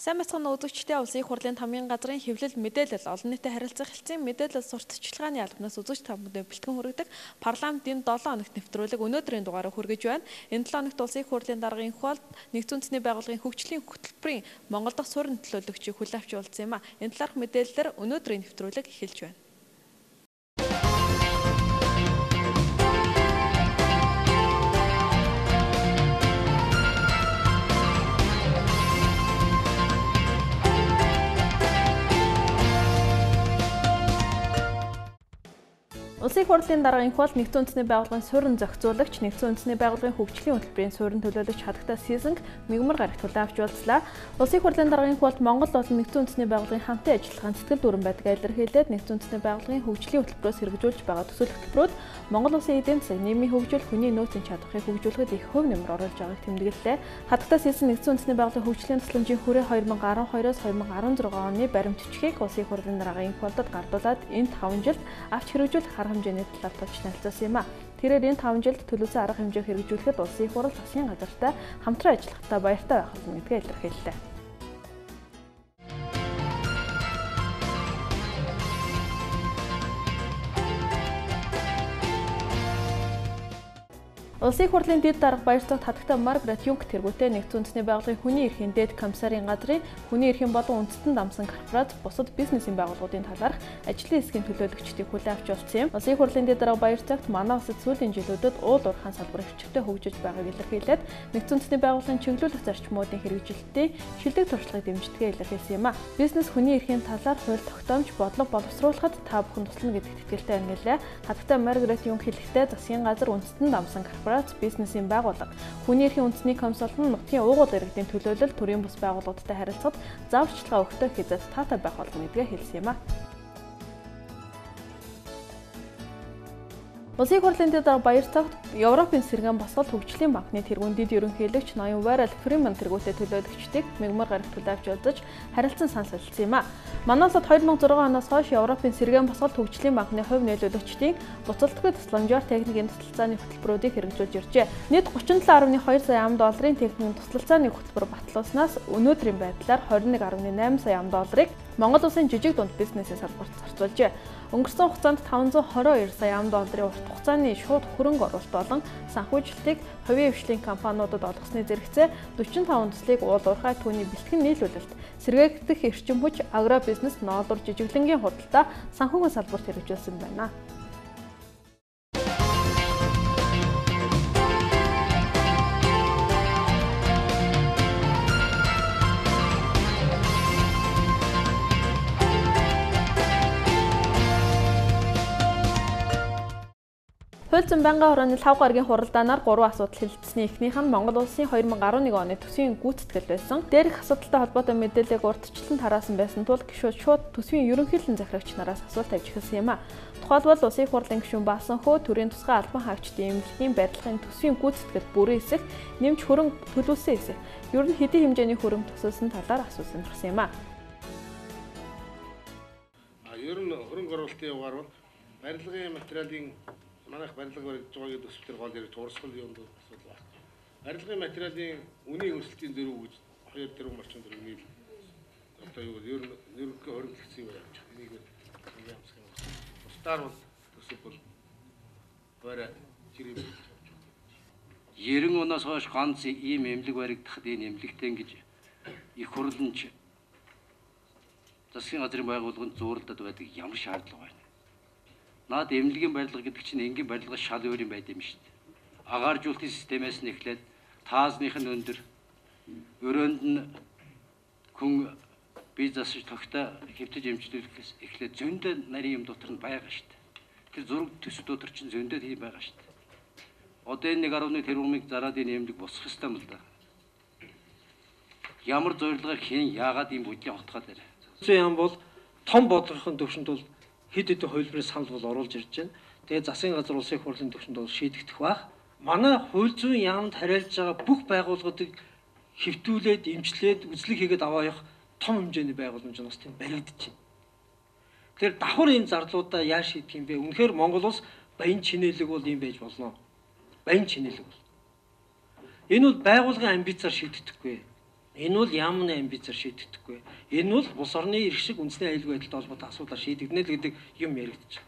Сайн байцгаана үзэгчдээ, Улсын их хурлын тамийн газрын хэвлэл мэдээлэл олон нийтэд харилцах хэлтсийн мэдээлэл сурталчилгааны албанаас үзэгч та бүхэндээ бэлтгэн хүргэдэг парламентын 7 хоногт нэвтрүүлэг өнөөдрийн дугаараар хүргэж байна. Энэ 7 хоногт Улсын их хурлын даргын хуалд нэгдсэн үндэсний байгууллагын хөгжлийн хөтөлбөрийн Монгол дахь суурин төлөөлөгчийг хүлээн авч уулзсан юм а. Энэ талаарх мэдээллээр өнөөдрийн нэвтрүүлэг эхэлж байна. Улсын их хурлын даргын хуалд нэгдсэн үндэсний байгууллагын суурин зохицуулагч, нэгдсэн үндэсний байгууллагын хөгжлийн хөтөлбөрийн суурин төлөөлөгч Хадагтай Сизанг мигмар гарагт хүлээн авч уулзлаа. Улсын их хурлын даргын хуалд Монгол болон нэгдсэн үндэсний байгууллагын хамтын ажиллагаанд сэтгэл дүүрэн байдгаа илэрхийлээд нэгдсэн үндэсний байгууллагын хөгжлийн хөтөлбөрөөс хэрэгжүүлж байгаа төсөл хөтөлбөрүүд Монгол улсын эдийн засаг, нийгмийн хөгжил, хүний нөөцийн чадварыг хөгжүүлэхэд их хувь нэмэр оруулж байгааг тэмдэглэлээ. Хадагтай Сизанг нэгдсэн үндэсний байгууллагын хөгжлийн тусламжийн хүрээ 2012-оос 2016 оны баримт бичгийг Улсын их хурлын даргын хуалдад гардуулаад энэ 5 жилд авч хэрэгжүүлэх арга хэмжээний талаар товч танилцуулсан юм а. Тэрээр энэ 5 жилд төлөвлөсөн арга хэмжээг хэрэгжүүлэхэд Улсын их хурал засгийн газартай хамтран ажиллахдаа баяртай байх болно гэдгээ илэрхийллээ. Улсын их хурлын дэд дарга Баярцогт Хадагтай Маргарет Юнг тэргүүтээ нэгдсэн үндэсний байгууллагын хүний эрхийн дээд комиссарын газрын хүний эрхийн болон үндэстэн дамсан корпорац бусад бизнесийн байгууллагуудын талаарх ажлын хэсгийн төлөөлөгчдийг хүлээн авч уулзсан юм. Улсын их хурлын дэд дарга Баярцогт манай улсад сүүлийн жилүүдэд уул уурхайн салбар хөвчтэй хөгжиж байгааг илэрхийлээд нэгдсэн үндэсний байгууллагын чиглүүлэх зарчмуудын хэрэгжилтийн шилдэг туршлагыг дэмждэгээ илэрхийлсэн юм а. Бизнес хүний эрхийн талаар хууль тогтоомж бодлого боловсруулахад та бүхэн туслана гэдэгт итгэлтэй байна гэлээ. Хадагтай Маргарет Юнг хэлэхдээ засгийн газар үндэстэн дамсан корпорац бизнесийн байгууллага, хүний эрхийн үндэсний комисс болон нутгийн уугуул иргэдийн төлөөлөл төрийн бус байгууллагуудтай харилцахад зааварчилгаа өгтөө хязгаар таатай байх болно гэдгээ хэлсэн юм а. Улсын их хурлын дэд дарга Баярцогт Европын сэргээн босгол хөгжлийн банкны тэргүүн дэд ерөнхийлөгч ноён Варал Фриман тэргүүтээ төлөөлөгчдийг мигмар гарагт хүлээн авч уулзаж харилцан санал солилцсон юм а. Манай улсад 2006 оноос хойш Европын сэргээн босгол хөгжлийн банкны хувь нийлүүлэгчдийн буцалтгүй тусламжаар техникийн туслалцааны хөтөлбөрүүдийг хэрэгжүүлж иржээ. Нийт 37.2 сая ам долларын техникийн туслалцааны хөтөлбөр батлуулснаас өнөөдрийн байдлаар 21.8 сая ам долларыг Монгол улсын жижиг дунд бизнесийн салбарт зарцуулжээ. Өнгөрсөн хугацаанд 522 сая ам долларын урт хугацааны шууд хөрөнгө оруулалт болон санхүүжилтийг хувийн хвшлийн компаниудад олгосны зэрэгцээ 45 төслийг уул уурхай түүний бэлтгэн нийлүүлэлт, сэргээгдэх эрчим хүч, агро бизнес, ноолуур жижиглэнгийн худалдаа, санхүүгийн салбарт хэрэгжүүлсэн байна. Хууль зүйн байнгын хорооны лав гарагийн хуралдаанаар 3 асуудал хэлэлцсэний эхнийх нь Монгол улсын 2011 оны төсвийн гүйцэтгэл байсан. Дээрх асуудалтай холбоотой мэдээллийг урдчлан тараасан байсан тул гишүүд шууд төсвийн ерөнхийлөн захирагч нараас асуулт тавьж эхэлсэн юм а. Тухайлбал Улсын их хурлын гишүүн Баасан хөө төрийн тусгай албан хаагчдын эмнэлгийн барилгын төсвийн гүйцэтгэл бүрэн эсэх, нэмж хөрөнгө төлөвлөсөн эсэх, ер нь хэдийн хэмжээний хөрөнгө төсөөлсөн талаар асуусан гарсан юм а. Ер нь хөрөнгө оруулалтын явгаар бол барилгын материалын манайх барилга баригдаж байгаагийн төсөл төр гол яригч урсгал юунд асуудал байна. Барилгын материалын үнийн өсөлтийн зөрүү гэж 2 тэрбум орчим төгрөг нийл одоо юу ер нь ерөнхий хөрөнгөлөгдсөн юм явж байгаа. Энийг нэг ямсах юм. Бусдаар бол төсөв бол барай жирийн явж байгаа. 90 оноос хойш ганц ийм эмнэлэг баригдахад энэ эмнэлэгтэй гэж их хурл нь засгийн газрын байгууллаганд зууралдаад байдаг ямар шаардлага байна? Наад эмнэлгийн барилга гэдэг чинь энгийн барилга шал өөр юм байд юм шүү дээ. Агааржуулалтын системээс нь эхлээд таазных нь өндөр, өрөөнд нь хүн бие засаж тогтоо хэвтэж эмчлүүлэхээс эхлээд зөндөө нарийн юм дотор нь байгаа шүү дээ. Тэр зураг төсөв дотор чинь зөндөө тийм байгаа шүү дээ. Одоо энэ 1.1 тэрбумыг зараад энэ эмнэлэг босох ёстой юм л да. Ямар зорилгоор хэн яагаад ийм бүдлийн хотгоод байна? Зүйн яам бол том бодлогын төвшөнд бол хэд хэдэн хувилбарын санал бол оруулж ирж байна. Тэгээ засгийн газар улсын их хурлын төвшөнд бол шийдэгдэх байх. Манай хууль зүйн яамд харьяалж байгаа бүх байгууллагуудыг хэвтүүлээд, эмчлээд, үзлэг хийгээд аваа явах том хэмжээний байгууламж нь бас тийм баригдаж байна. Тэгэхээр давхар ийм зардлуудаа яаж шийдэх юм бэ? Үнэхээр Монгол улс баян чинээлэг бол ийм байж болно. Баян чинээлэг бол. Энэ бол байгууллагын амбицаар шийдэгдэхгүй. Энэ бол яамны амбицаар шийдэгдэхгүй. Энэ бол улс орны эрх шиг үндэсний аюулгүй байдалтай холбоотой асуудлаар шийдэгдэнэ л гэдэг юм яригдчих.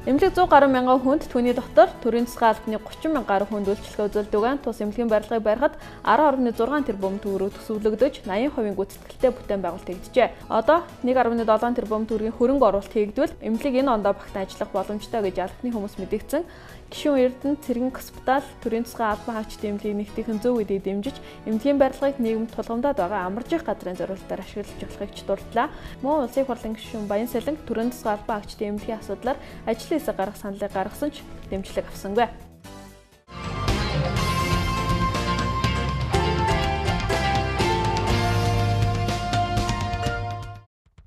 Эмнэлэг 100 гаруй мянган хүнд түүний дотор төрийн тусгай албаны 30 мянга гаруй хүнд үйлчлэгээ үзүүлдэг ба тус эмнэлгийн барилгыг барихад 10.6 тэрбум төгрөг төсөвлөгдөж 80% гүйцэтгэлтэй бүтээн байгуулалт хийгджээ. Одоо 1.7 тэрбум төгрөгийн хөрөнгө оруулалт хийгдвэл эмнэлэг энэ ондоо багтан ажиллах боломжтой гэж албаны хүмүүс мэдэгдсэн. Гишүүн Эрдэнэ цэргийн госпитал төрийн тусгай албан хаагчдын эмнэлгийг нэгтгэх зөв гэдгийг дэмжиж эмнэлгийн барилгыг нийгэмд тулгамдаад байгаа амаржих газрын зориултаар ашиглаж болохыг ч дурдлаа. Мөн улсын хурлын гишүүн Баян Сэлэнг төрийн тусгай албан хаагчдын эмнэлгийн асуудлаар ажлын хэсэг гаргах саналыг гаргасан ч дэмжлэг авсангүй.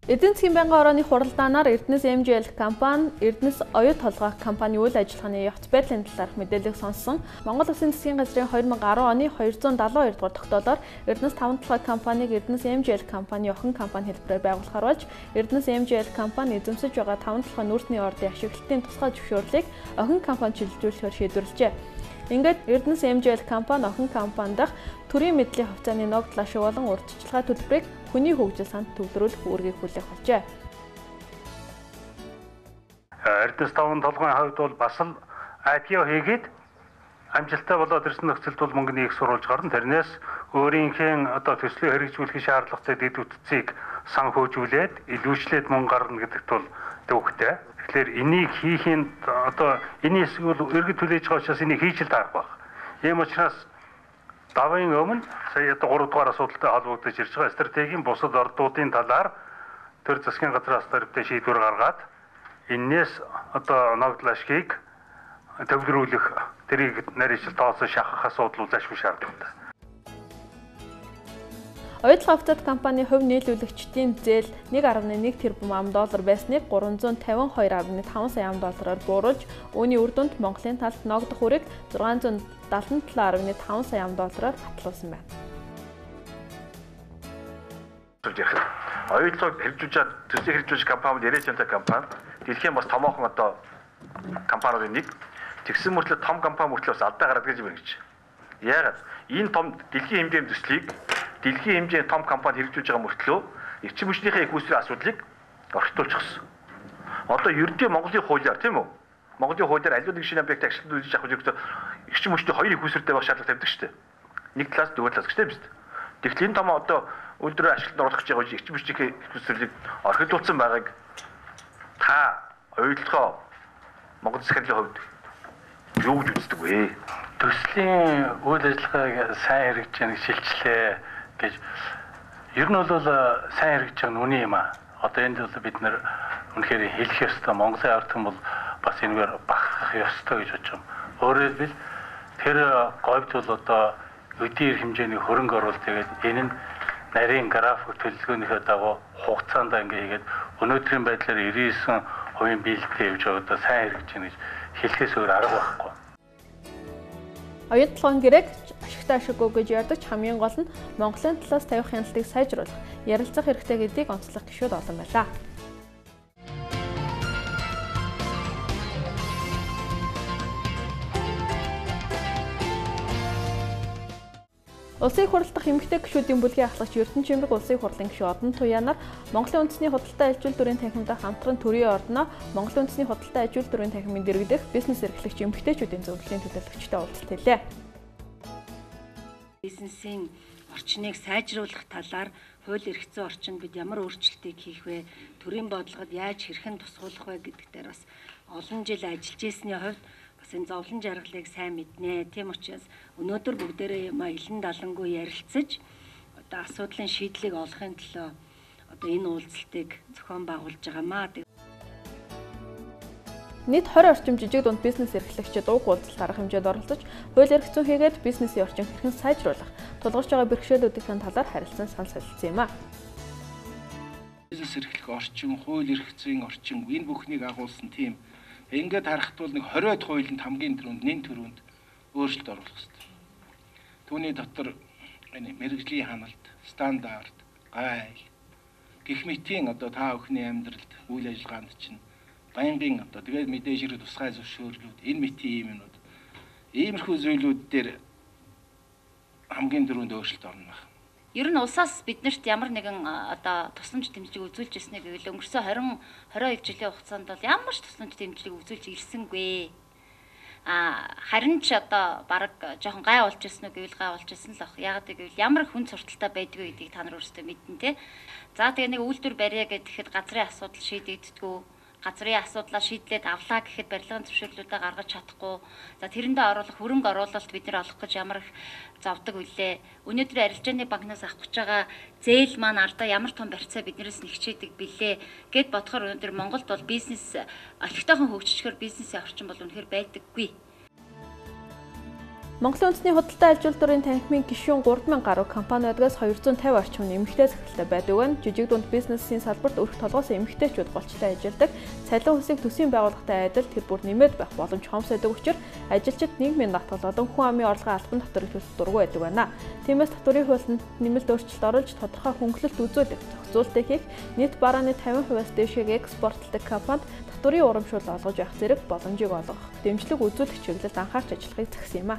Эдийн засгийн байнгын орооны хуралдаанаар Эрдэнэс MGL компани, Эрдэнэс оюу толгой компани үйл ажиллагааны явц байдлын талаарх мэдээллийг сонссон. Монгол Улсын засгийн газрын 2010 оны 272 дугаар тогтоолоор Эрдэнэс таван толгой компанийг Эрдэнэс MGL компани охин компани хэлбэрээр байгуулахар болж, Эрдэнэс MGL компани эзэмсэж байгаа таван толгой нүүрсний ордын ашиглалтын тусгай зөвшөөрлийг охин компани чиглүүлэхээр шийдвэрлэжээ. Ингээд Эрдэнэс MGL компани охин компани дахь төрийн мэдлийн хувьцааны ногдол ашиг болон урьдчилгаа төлбөрийг хүний хөгжил санд төвлөрүүлэх үүргийг хүлээх болжээ. Эрдэнэс таван толгойн хувьд бол бас л IPO хийгээд амжилттай болоод ирсэн нөхцөлд бол мөнгөний их сурвалж гарна. Тэрнээс өөрийнхөө одоо төслийг хэрэгжүүлэх шаардлагатай дэд бүтцийг санхүүжүүлээд илүүчлээд мөнгө гарна гэдэгт бол төвөгтэй. Тэгэхээр энийг хийхийн одоо энэ хэсэг бол иргэд хүлээж байгаа учраас энийг хийж л таарах байх. Ийм учраас давын өмнө сая одоо 3 дугаар асуудалтай холбогдож ирж байгаа стратегийн бусад ордуудын талаар төр засгийн газраас төрөвтэй шийдвэр гаргаад энээс одоо ногдол ашгийг төвлөрүүлэх тэрийг нарийчил тооцоо шахах асуудал ашгүй шаардлагатай. Оюутлогын хувьцаат компани хувь нийлүүлэгчдийн зээл 1.1 тэрбум ам доллар байсныг 352.5 сая ам доллараар бууруулж, үүний үр дүнд Монголын талд ногдох үрийг 677.5 сая ам доллараар батлуулсан байна. Оюутлогыг хэрэгжүүлж төслийг хэрэгжүүлж компаниуд яриад компани дэлхийн бас томоохон одоо компаниудын нэг. Тэгсэн мөртлөө том компани мөртлөө бас алдаа гаргадаг гэж байна гэж. Яагаад? Энэ том дэлхийн хэмжээний төслийг дэлхийн хэмжээний том компани хэрэгжүүлж байгаа мөртлөө эрчим хүчнийхээ их усрын асуудлыг орхитуулчихсан. Одоо ердийн Монголын хуулиар тийм үү? Монголын хуулиар аливаа нэг шинэ объект ашиглаж үзэж авах хэрэгтэй эрчим хүчний хоёр их усртэй байх шаардлага тавьдаг шүү дээ. Нэг талаас нөгөө талаас гэж тийм биз дээ. Тэгэхээр энэ том одоо үйлдвэрээ ашиглалтанд оруулах гэж байгаа эрчим хүчнийхээ их усрыг орхитуулсан байгааг та оюутлогоо Монгол засгийн хувьд юу гэж үздэг вэ? Төслийн үйл ажиллагааг сайн хэрэгжиж байгааг шилжлээ гэж ер нь бол сайн хэрэгжиж байгаа нь үнэн юм аа. Одоо энд бол бид нэр үнэхээр хэлэх ёстой. Монголын ард түмэн бол бас энэгээр бахархах ёстой гэж бодож байгаа. Өөрөөр хэлбэл тэр говьд бол одоо өдийн хэмжээний хөрөнгө оруулалт тэгээд энэ нь нарийн график төлөвлөгөөнийхөө дагуу хугацаанд ингээ хийгээд өнөөдрийн байдлаар 99% биелэлтэй явж байгаа одоо сайн хэрэгжиж байна гэж хэлэхээс өөр арга байхгүй. Оюун толгойн гэрээг ашигтай ашиггүй гэж ярьдаг ч хамгийн гол нь Монголын талаас тавих хяналтыг сайжруулах, ярилцах хэрэгтэй гэдгийг онцлох гишүүд олон байлаа. Улсын их хурал дахь эмэгтэй гишүүдийн бүлгийн ахлагч Эрдэнэ Чимбэг улсын хурлын гишүүн Одон Туяанаар Монголын үндэсний худалдаа аж үйлдвэрийн танхимдаа хамтран төрийн ордноо Монголын үндэсний худалдаа аж үйлдвэрийн танхимын дэргэдэх бизнес эрхлэгч эмэгтэйчүүдийн зөвлөлийн төлөөлөгчтэй уулзалт хийлээ. Бизнесийн орчныг сайжруулах талаар хууль эрх зүйн орчинд бид ямар өөрчлөлтийг хийх вэ? Төрийн бодлогод яаж хэрхэн тусгуулах вэ гэдэг дээр бас олон жил ажиллаж ирсний хувьд бас энэ зовлон жаргалыг сайн мэднэ. Тийм учраас өнөөдөр бүгдээрээ юм илэн далангүй ярилцаж одоо асуудлын шийдлийг олохын төлөө одоо энэ уулзалтыг зохион байгуулж байгаамаа. Нийт 20 орчим жижиг дунд бизнес эрхлэгчид уг уулзалт арга хэмжээнд оролцож, хууль эрх зүйн хийгээд бизнесийн орчин хэрхэн сайжруулах, тулгарч байгаа бэрхшээлүүдийн талаар харилцан санал солилцсон юм а. Бизнес эрхлэх орчин, хууль эрх зүйн орчин энэ бүхнийг агуулсан тийм ингээд харахад бол нэг 20-од хуулинд хамгийн түрүүнд нэн түрүүнд өөрчлөлт оруулах хэрэгтэй. Түүний дотор энэ мэргэжлийн ханалт, стандарт, гайл гэх мэтийн одоо та бүхний амьдралд үйл ажиллагаанд чинь байнгын одоо тэгээд мэдээж хэрэг тусгай зөвшөөрлүүд энэ мэтийн юм юмнууд иймэрхүү зүйлүүд дээр хамгийн түрүүнд өөрчлөлт орно байх. Ер нь улсаас биднэрт ямар нэгэн одоо тусламж дэмжлэг үзүүлж ирсэн гэвэл өнгөрсөн 20 22 жилийн хугацаанд бол ямар ч тусламж дэмжлэг үзүүлж ирсэнгүй. Харин ч одоо бараг жоохон гай болж ирсэн үү гэвэл гай болж ирсэн л ах. Яагаад гэвэл ямар хүн сурталтай байдгүй гэдгийг та нар өөрсдөө мэднэ те. За тэгээ нэг үйлдвэр барья гэхэд газрын асуудал шийдэгддэггүй. Газрын асуудлаа шийдлээд авлаа гэхэд барилгын зөвшөөрлүүдээ гаргаж чадахгүй. За тэрэндээ оруулах хөрөнгө оруулалт бид нар олох гэж ямар их зовдөг вүлээ. Өнөөдөр арилжааны банкнаас авах гэж байгаа зээл маань ардаа ямар том барьцаа биднээс нэгчээдэг билээ гэд бодохоор өнөөдөр Монголд бол бизнес олигтойхон хөгжчихөр бизнесийн орчин бол үнэхээр байдаггүй. Монголын үндэсний худалдаа ажилтнуудын танхимын гишүүн 3000 гаруй компани байдгаас 250 орчим нь эмэгтэй захиралтай байдаг байна. Жижиг дунд бизнесийн салбарт өрх толгоос эмэгтэйчүүд голчлон ажилладаг. Цалин хөлсийг төсвийн байгууллагатай адил тэр бүр нэмээд байх боломж хомс байдаг учраас ажилчид нийгмийн даатгал болон хүн амын орлогын албан татварыг төлөх дургүй байдаг байна. Тиймээс татварын хуулинд нэмэлт өөрчлөлт оруулж тодорхой хөнгөлөлт үзүүлэх, зохицуултыг хийх, нийт барааны 50%-аас дээшийг экспортлдог компанид татварын урамшуул олгож явах зэрэг боломжийг олгох, дэмжлэг үзүүлэх чиглэлд анхаарч ажиллахыг захисан юм а.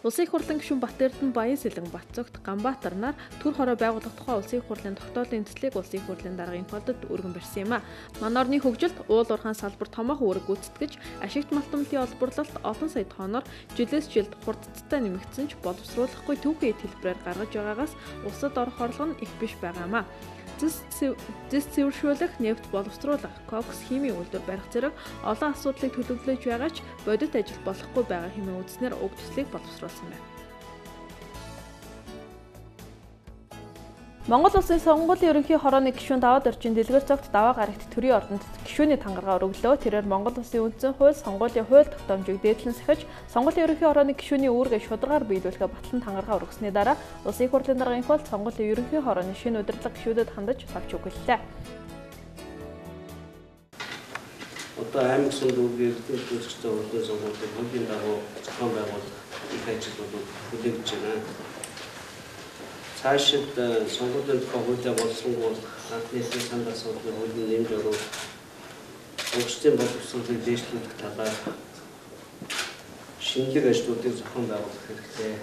Улсын их хурлын гишүүн Батэрдэн Баян-Сэлэн Батцогт Ганбаатар нар төр хороо байгуулах тухай Улсын их хурлын тогтоолын төслийг Улсын их хурлын даргын холдод өргөн барьсан юм а. Манай орны хөгжилд уул уурхайн салбар томоохон үүрэг гүйцэтгэж, ашигт малтамлын олборлолт олон сая тоноор жилээс жилд хурдцтай нэмэгдсэн ч боловсруулахгүй түүхийн эд хэлбэрээр гаргаж байгаагаас улсад орох орлого нь их биш байгаа юм а. Зэс цэвэршүүлэх, нефть боловсруулах, кокс химийн үйлдвэр барих зэрэг олон асуудлыг төлөвлөж байгаа ч бодит ажил болохгүй байгаа хэмээн үзснээр уг төслийг боловсруулсан байна. Монгол Улсын сонгуулийн ерөнхий хорооны гишүүн Даваад Орчин Дэлгэр цогт даваа гарагт төрийн ордонд гишүүний тангараа өргөлөө. Тэрээр Монгол Улсын үндсэн хууль, сонгуулийн хууль тогтоомжийг дээдлэн сахиж, сонгуулийн ерөнхий хорооны гишүүний үүргээ шударгаар биелүүлэхээ батлан тангараа өргөсний дараа Улсын их хурлын даргын хууль сонгуулийн ерөнхий хорооны шинэ удирдлага гишүүдэд хандаж тавч өглөө. Одоо аймаг сунд үүргийн эрдэнэт үйлчлэгчтэй хурлын сонгуулийг хуулийн дагуу зохион байгуулах их ажлуудыг хүлээгдэж байна. Цаашид сонгуулийн тухай хуулиа боловсруулах, анхны санал асуудлын хуулийн нэмж оруулах, онгоцны боловсруулалтыг дээшлүүлэх талаар шинэлэг ажлуудыг зохион байгуулах хэрэгтэй.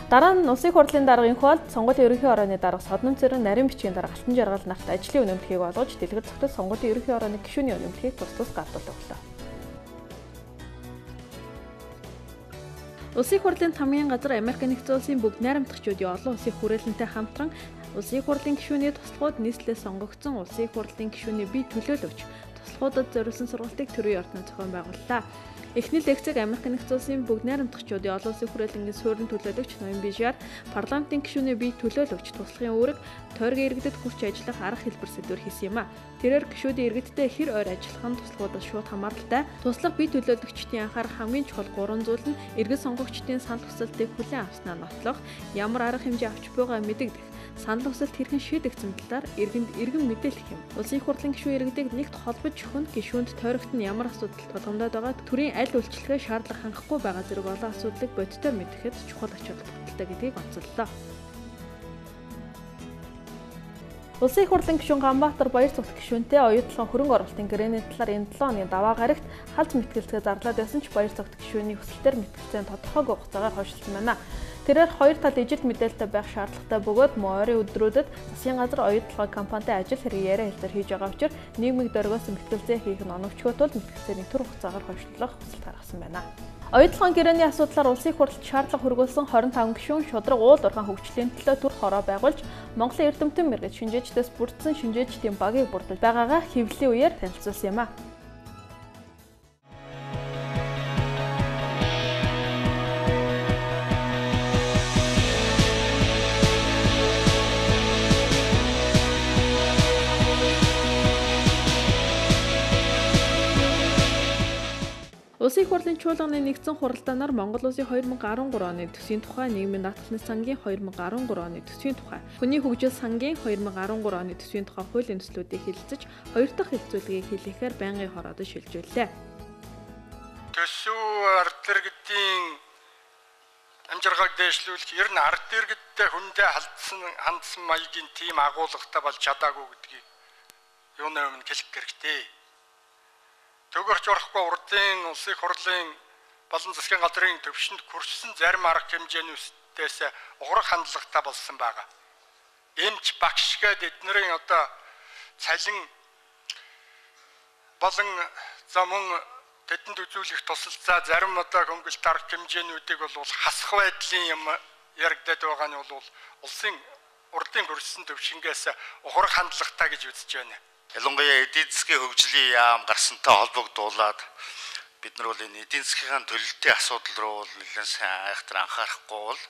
Дараа нь Улсын их хурлын даргын хууль, сонгуулийн ерөнхий хорооны дарга Содном цэрэн нарийн бичгийн дарга Алтан Жаргал нарт ажлын үнэмлэхийг олгож, Дэлгэр цогтол сонгуулийн ерөнхий хорооны гишүүний үнэмлэхийг тус тус гардуулж өглөө. Улсын их хурлын тамгийн газар Америк нэгдсэн улсын бүгд найрамдагчдын олон улсын хүрээлэнтэй хамтран Улсын их хурлын гишүүний туслахууд нийслэлээ сонгогдсон Улсын их хурлын гишүүний бие төлөөлөгч туслахуудад зориулсан сургалтыг төрийн ордонд зохион байгууллаа. Эхний лекцийг Америк нэгдсэн улсын бүгд найрамдагчдын олон улсын хүрээлэнгийн суурин төлөөлөгч Ноён Бижар, парламентын гишүүний бие төлөөлөгч туслахын үүрэг тойргийн иргэдэд хүрч ажиллах арга хэлбэр сэдвээр хийсэн юм а. Тэрээр гишүүдийн иргэдтэй хэр ойр ажиллах нь туслахуудад шууд хамааралтай. Туслах бие төлөөлөгчдийн анхаарах хамгийн чухал гурван зүйл нь иргэн сонгогчдын санал хүсэлтийг хүлээн авснаа нотлох, ямар арга хэмжээ авч буйгаа мэдэгдэх, санал хүсэлт хэрхэн шийдэгдсэн талаар иргэнд эргэн мэдээлэх юм. Улсын их хурлын гишүүн иргэдийг нэгт холбож өгөх нь гишүүнд тойрогт нь ямар асуудал тулгамдаад байгаа, төрийн аль үйлчилгээ шаардлага хангахгүй байгаа зэрэг олон асуудлыг бодитоор мэдэхэд чухал ач холбогдолтой гэдгийг онцоллоо. Улсын их хурлын гишүүн Ганбаатар Баяр цогт гишүүнтэй оюутлогын хөрөнгө оруулалтын гэрээний талаар энэ 7 хоногийн даваа гарагт халз мэтгэлцгээ зарлаад байсан ч Баяр цогт гишүүний хүсэлтээр мэтгэлцээ нь тодорхойгүй хугацаагаар хойшлсон байна. Тэрээр хоёр тал ижил мэдээлэлтэй байх шаардлагатай бөгөөд мөн ойрын өдрүүдэд засгийн газар оюутлогын компанитай ажил хэрэг яриа хэлцээр хийж байгаа учраас нийгмийн дөргөөс мэтгэлцээ хийх нь оновчгүй тул мэтгэлцээний төр хугацаагаар хойшлуулах хүсэлт гаргасан байна. Оюутлогын гэрээний асуудлаар Улсын их хурлд шаардлага хүргүүлсэн 25 гишүүн шударга уул уурхайн хөгжлийн төлөө төр хороо байгуулж Монголын эрдэмтэн мэргэд шинжээчдээс бүрдсэн шинжээчдийн багийг бүрдүүлж байгаагаа хэвлэлийн үеэр танилцуулсан юм а. Улсын их хурлын чуулганы нэгдсэн хуралдаанаар Монгол Улсын 2013 оны төсвийн тухай, Нийгмийн даатгалын сангийн 2013 оны төсвийн тухай, Хүний хөгжил сангийн 2013 оны төсвийн тухай хуулийн төслүүдийг хэлэлцэж, хоёр дахь хэлэлцүүлгийг хийлгэхээр байнгын хороодод шилжүүллээ. Төсөв ард иргэдийн амжиргааг дээшлүүлэх, ер нь ард иргэдтэй хүндээ хандсан маягийн тийм агуулгатай болж чадаагүй гэдгийг юуны өмнө хэлэх хэрэгтэй. Төгөрч орохгүй урдын улсын их хурлын болон засгийн газрын төвшөнд хүрсэн зарим арга хэмжээнүүдээс ухрах хандлагатай болсон байгаа. Эмч багш гээд эднэрийн одоо цалин болон за мөн тэдэнд үзүүлэх тусалцаа зарим одоо хөнгөлт арга хэмжээнүүдийг бол хасах байдлын юм яригадад байгаа нь бол улсын урдын хүрсэн төвшингээс ухрах хандлагатай гэж үзэж байна. Ялангуяа эдийн засгийн хөгжлийн яам гарсантай холбогдуулаад бид нар бол энэ эдийн засгийн төлөлтийн асуудал руу бол нэлээд сайн айхтар анхаарахгүй бол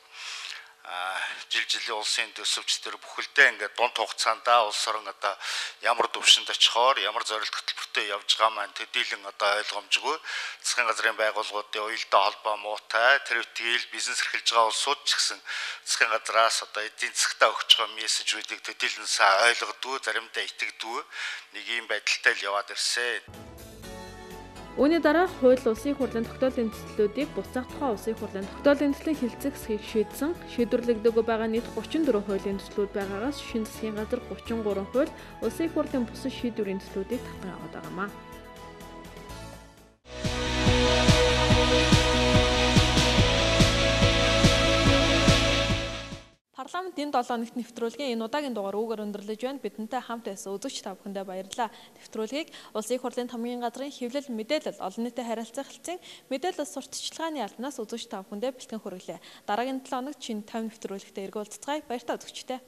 жил жилийн улсын төсөвч төр бүхэлдээ ингээд дунд хугацаанд улс орон одоо ямар түвшинд очихоор ямар зорилт хөтөлбөртэй явж байгаа маань төдийлөн одоо ойлгомжгүй засгийн газрын байгууллагуудын уялдаа холбоо муутай тэр үтгэл бизнес эрхэлж байгаа улсууд ч гэсэн засгийн газраас одоо эдийн засгтаа өгч байгаа мессежүүдийг төдийлөн сайн ойлгодгүй, заримдаа итгэдэггүй нэг юм байдалтай л яваад ирсэн. Үүний дараа хууль улсын их хурлын тогтоолын төслүүдийг буцаах тухай улсын их хурлын тогтоолын төслийн хэлэлцэх хэсгийг шийдсэн. Шийдвэрлэгдээгүй байгаа нийт 34 хуулийн төслүүд байгаагаас шинэ засгийн газар 33 хууль улсын их хурлын бусад шийдвэрийн төслүүдийг татан аваад байгаа юм а. Парламент энэ 7 хоногт нэвтрүүлгийн энэ удаагийн дугаар үүгээр өндөрлөж байна. Бидэнтэй хамт байсан үзэгч та бүхэндээ баярлалаа. Нэвтрүүлгийг Улсын их хурлын томьёон газрын хэвлэл мэдээлэл олон нийтэд харилцах хэлтсийн мэдээлэл сурталчилгааны албанаас үзэгч та бүхэндээ бэлтгэн хүргэлээ. Дараагийн 7 хоногт шинэ 50 нэвтрүүлэгтээ эргүүлцгаая. Баяртай үзэгчдээ.